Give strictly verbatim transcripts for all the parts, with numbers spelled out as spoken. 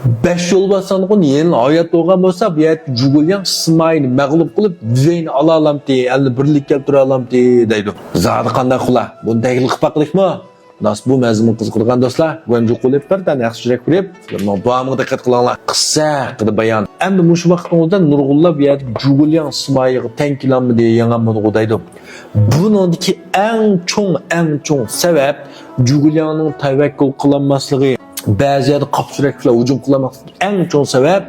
بەش يولۋاس سانغۇن يەنىلا ھايات بولغان بولسا، بۇ يەردىكى جۇگۇلياڭ سىمايىنى مەغلۇپ قىلىپ، ۋېينى ئالالامتى، ئەلنى بىرلىككە كەلتۈرەلامتى دەيدۇ. زادى قانداق قىلا؟ بۇنى تەگلىق قىلىپ باقىلىقمۇ؟ راست، بۇ مەزمۇن قىزىقىدىغان دوستلار، گۇەنجۇ قولى بىر دانە ياخشى چۈشەنچە بېرىپ، سىلەرنىڭ داۋامىغا دىققەت قىلىڭلار. قىسسە ھەققىدە بايان. ئەمدى مۇشۇ ۋاقىتنىڭ ئۆزىدە نۇرغۇنلار بۇ يەردە جۇگۇلياڭ سىمايىغا تەڭ كېلەلمىدى، يېڭەلمىدىغۇ دەيدۇ. بۇنىڭدىكى ئەڭ چوڭ، ئەڭ چوڭ سەۋەب جۇگۇلياڭنىڭ تەۋەككۈل قىلالماسلىقى، بەزى يەردە قاپسۇرەك بىلەن ھۇجۇم قىلالماسلىقى ئەڭ چوڭ سەۋەب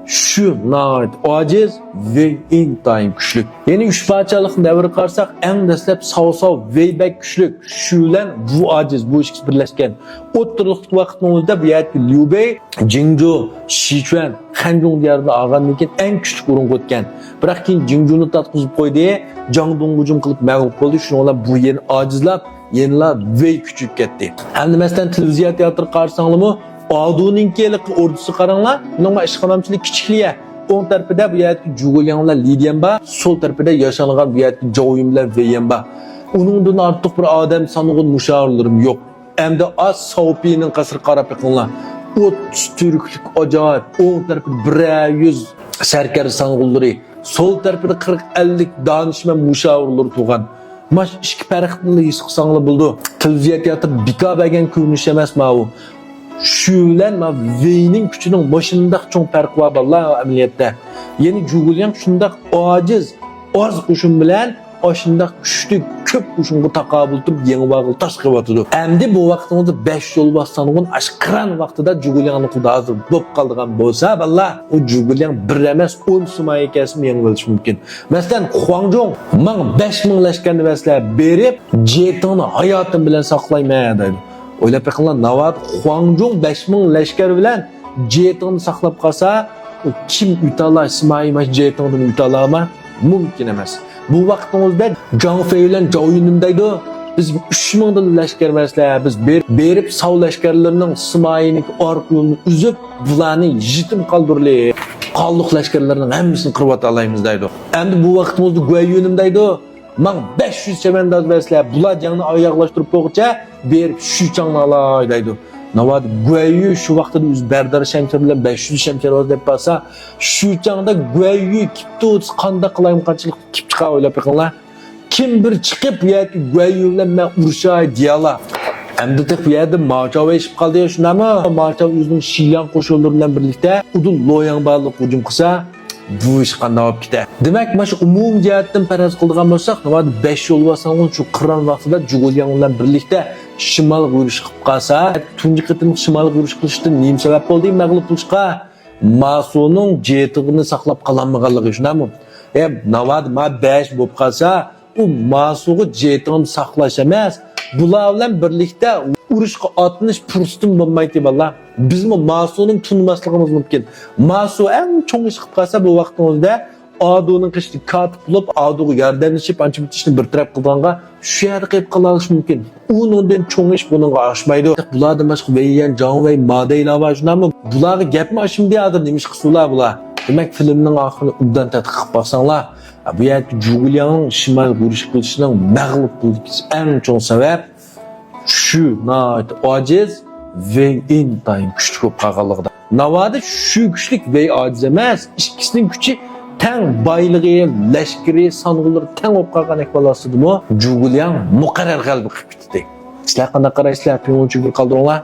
شۇ ناھايىتى ئاجىز، ۋېي ئىنتايىن كۈچلۈك. يەنى ئۈچ پادىشاھلىقنىڭ دەۋرىگە قارىساق، ئەڭ دەسلەپ ساۋ ساۋ ۋېي بەك كۈچلۈك. شۈ بىلەن ۋۇ ئاجىز، بۇ ئىككىسى بىرلەشكەن. ئوتتۇرىلىق ۋاقىتنىڭ ئۆزىدە بۇ يەردىكى ليۇ بېي، جىڭجۇ، شىچۈەن، خەنجۇڭ دىيارىدىن ئالغاندىن كېيىن ئەڭ كۈچلۈك ئورۇنغا ئۆتكەن. بىراق كېيىن جىڭجۇنى تارتقۇزۇپ قويدى، جاڭدۇڭغا ھۇجۇم قىلىپ مەغلۇپ بولدى. شۇنىڭ بىلەن بۇ يەنە ئاجىزلاپ، يەنىلا ۋېي كۈچىيىپ كەتتى. ئەمدى مەسىلەن، تېلېۋىزىيە تىياتىرىغا قارىساڭلارمۇ، ئادۇنىڭكى ھېلىقى ئوردىسىغا قاراڭلار، بۇنىڭ ئىشخانامچىلىك كىچىكلىيە. ئوڭ تەرىپىدە بۇ يەردىكى جۇگۇلياڭ بىلەن لىدىيەن بار، سول تەرىپىدە ياشانغان بۇ يەردىكى جاۋيۈن بىلەن ۋېييەن بار. ئۇنىڭدىن ئارتۇق بىر ئادەم سانىغۇن مۇشاۋىرلىرىم يوق. ئەمدى ئاز ساۋپىنىڭ قەسرىگە قاراپ بېقىڭلار. ئوتتۇز تۈركلۈك ئاجايىپ، ئوڭ تەرىپىدە بىرەر يۈز سەركەردە سانغۇنلىرى، سول تەرىپىدە قىرىق ئەللىك دانىشمەن مۇشاۋىرلىرى تۇرغان. ماش ئىككى پەرقنى ھېس قىلساڭلار بولىدۇ. تېلېۋىزىيە تىياتىرى بىكار بەرگەن كۆرۈنۈش ئەمەس ماۋۇ. شۈ بىلەن ما ۋېينىڭ كۈچىنىڭ مۇشۇنداق چوڭ پەرقى بار بالىلار ئەمەلىيەتتە. يەنى جۇگۇلياڭ شۇنداق ئاجىز، ئاز قوشۇن بىلەن ئاشۇنداق كۈچلۈك كۆپ قوشۇنغا تاقابىل تۇرۇپ يېڭىۋالغىلى تاس قېلىۋاتىدۇ. ئەمدى بۇ ۋاقتىڭىزدا بەش يولۋاس سانغۇن ئاشۇ قىران ۋاقتىدا جۇگۇلياڭنىڭ قولىدا ھازىر بولۇپ قالىدىغان بولسا، بالىلار، ئۇ جۇگۇلياڭ بىر ئەمەس، ئون سۇمايە كەلسىمۇ يېڭىۋېلىشى مۇمكىن. مەسىلەن، خۇاڭجۇڭ، ماڭا بەش مىڭ لەشكەرنى بەرسىلە، بېرىپ، جېتىڭنى ھاياتىم بىلەن ساقلايمەن، دەيدۇ. ئويلاپ بېقىڭلار، ناۋادا خۇاڭجۇڭ بەش مىڭ لەشكەر بىلەن جېتىڭنى ساقلاپ قالسا، ئۇ كىم ئۆتەلاي، سىمايى ماش جېتىڭدىن ئۆتەلەيمۇ؟ مۇمكىن ئەمەس. بۇ ۋاقىتنىڭ ئۆزىدە جاڭ فېي بىلەن جاۋ يۈننىم دەيدۇ، بىز ئۈچ مىڭدىن لەشكەر بەرسىلە، بىز بېر-، بېرىپ ساۋ لەشكەرلىرىنىڭ سىمايىنىڭ ئارقا يولىنى ئۈزۈپ، بۇلارنى يېتىم قالدۇرىلى، قانلىق لەشكەرلەرنىڭ ھەممىسىنى قىرىۋېتەلەيمىز دەيدۇ. ئەمدى بۇ ۋاقىتنىڭ ئۆزىدە گۇەي يۈننىم دەيدۇ، ماڭا بەش يۈز چەۋەنداز بەرسىلە، بۇلار جەڭنى ئاياغلاشتۇرۇپ بولغۇچە بېرىپ شۈچاڭنى ئالاي دەيدۇ. ناۋادا گۇەييۈ شۇ ۋاقىتتا ئۆزى بەردار شەمشىرى بىلەن بەش يۈز شەمشىرۋاز دەپ بارسا، شۈچاڭدا گۇەييۈ كېپتۇ دېسە، قانداق قالايمىقانچىلىق كېلىپ چىقار، ئويلاپ بېقىڭلار. كىم بىر چىقىپ، بۇ يەردىكى گۇەييۈ بىلەن مەن ئۇرۇشاي دېيەلا. ئەمدى تېخى بۇ يەردە ماچاۋ ئېشىپ قالدى، شۇنداقمۇ؟ ماچاۋ ئۆزىنىڭ شىلياڭ قوشۇنلىرى بىلەن بىرلىكتە ئۇدۇل لوياڭ بارلىققا ھۇجۇم قىلسا، بۇ ئىش قانداق بولۇپ كېتە؟ دېمەك، مانا شۇ ئومۇمىي جەھەتتىن پەرەز قىلىدىغان بولساق، ناۋادا بەش يولۋاس سانغۇن شۇ قىران ۋاقتىدا جۇگۇلياڭ بىلەن بىرلىكتە شىمالغا يۈرۈش قىلىپ قالسا، تۇنجى قېتىملىق شىمالغا يۈرۈش قىلىشتىن نېمە سەۋەب بولدى؟ مەغلۇپ بولۇشقا ماسۇنىڭ جېتىڭنى ساقلاپ قالالمىغانلىقى، شۇنداقمۇ؟ ئە، ناۋادا ما بەش بولۇپ قالسا، ئۇ ماسۇغا جېتىڭنى ساقلاش ئەمەس، بۇلار بىلەن بىرلىكتە ئۇرۇشقا ئاتلىنىش پۇرسىتىمۇ بولمايتتى، بالىلار. بىزمۇ ماسۇنى تونۇماسلىقىمىز مۇمكىن. ماسۇ ئەڭ چوڭ ئىش قىلىپ قالسا، بۇ ۋاقتىڭىزدا ئادۇنىڭ قېشىدا كاتىپ بولۇپ، ئادۇغا ياردەملىشىپ، ئانچە مۇنچە ئىشنى بىر تەرەپ قىلىدىغانغا شۇ يەردە قېلىپ قالالىشى مۇمكىن. ئۇنىڭدىن چوڭ ئىش بۇنىڭغا ئاشمايدۇ. بۇلاردىن باشقا ۋېييەن، جاڭ ۋەي، ما دەيلار بار، شۇنداقمۇ؟ بۇلارغا گەپمۇ ئاشمىدى، ھازىر نېمە ئىش قىلسۇلار بۇلار؟ دېمەك، فىلىمنىڭ ئاخىرىنى ئوبدان تەتقىق قىلىپ باقساڭلار، بۇ يەردە جۇگۇلياڭنىڭ شىمالغا يۈرۈش قىلىشىنىڭ مەغلۇپ بولۇشىدىكى ئەڭ چوڭ سەۋەب شۈ ناھايىتى ئاجىز، ۋېي ئىنتايىن كۈچلۈك بولۇپ قالغانلىقىدا. ناۋادا شۈ كۈچلۈك، ۋېي ئاجىز ئەمەس، ئىككىسىنىڭ كۈچى تەڭ، بايلىقى، لەشكىرى، سانغۇنلىرى تەڭ بولۇپ قالغان ئەھۋال ئاستىدىمۇ جۇگۇلياڭ مۇقەررەر غەلىبە قىلىپ كېتەتتى. سىلەر قانداق قارايسىلەر؟ پىڭلۇنچۈنى قالدۇرۇڭلار.